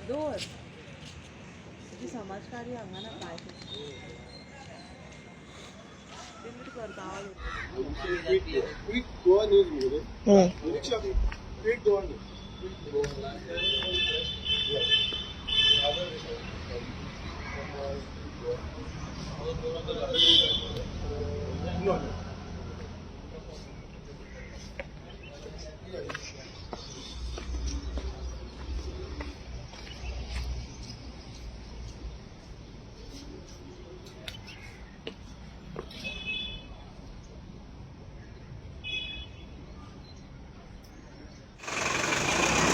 दोर समाजकार्य हांगा ना काय करता. Quick Goa news मध्ये रिक्षा quick Goa news. No, no.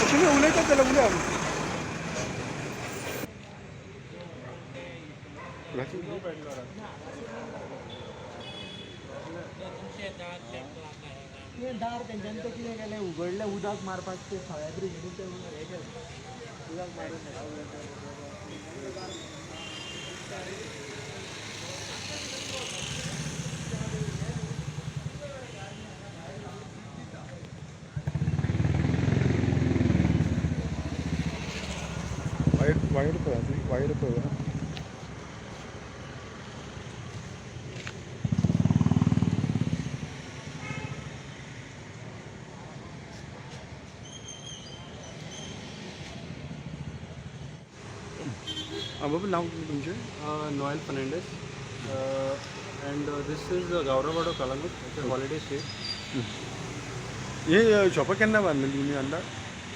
तुम्ही उलयतात जाल्यार उलय. दार तेंच्यांनी तें कितें केलें, उगडलें उदक मारपाक ते फायर ब्रिगेडीन तें हें केलें, उदक मारून. वायर वायर पळय, वायर पळय. आं बाबा, नांव कितें तुमचें? Noel Fernandes, and this is Gavravado, Calangute. It's a holiday stay. हे शॉपां केन्ना बांदलेली तुमी अंदाज?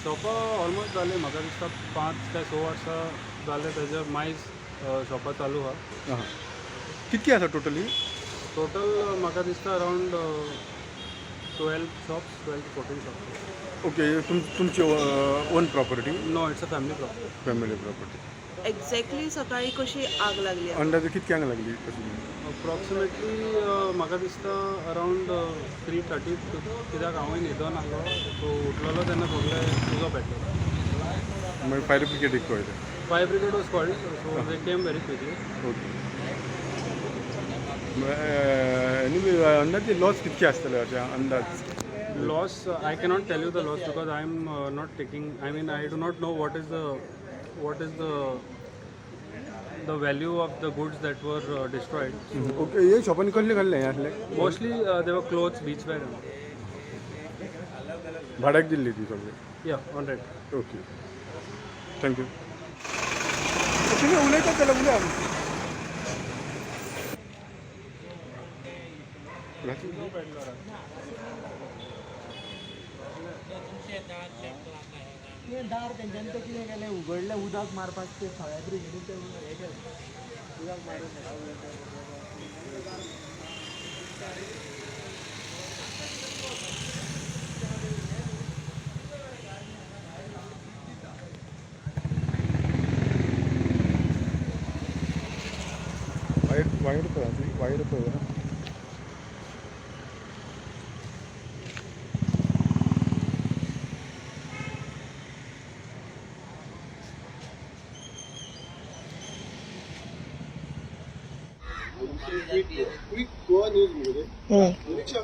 शॉपां ऑलमोस्ट जाले, म्हाका दिसता 5 काय 6 वर्सां जाले. तेजे मायज शॉपां चालू आहा. आं, कितकी आसा टोटली? टोटल म्हाका दिसता around 12 shops, 12 to 14 shops. Okay, तुमची own property? No, it's a family property. Family property. Exactly सकाळी कशी आग लागली? अंदाजे कितक्यांक लागली कशी? अप्रॉक्सिमेटली म्हाका दिसता अरावंड 3:30, कित्याक हांवूय न्हिदोन आहलो, सो उठलेलो तेन्ना सगळें उजो पेटलेलो. मागीर fire ब्रिगेडीक कळयलें? Fire brigade was called, so they came very quickly. Okay, आनी अंदाजे लॉस कितके आसतले अशें अंदाज? Loss, I cannot tell you the loss because I am not taking, I mean, I do not know what is the value of the goods that were destroyed. So okay, हे शॉपान कसले कसले हें आसलें? Mostly they were clothes, beachwear and all. भाड्याक दिल्ली ती सगळी? Yeah, on rent. Okay, thank you. तुमी उलयतात जाल्यार उलय. तें दार तेंच्यांनी तें कितें केलें, उगडलें उदक मारपाक ते फायर ब्रिगेडीन तें हें केलें, उदक मारून. वायर वायर पळय, वायर पळय. क्विक गोवा न्यूज मध्ये रिक्षा.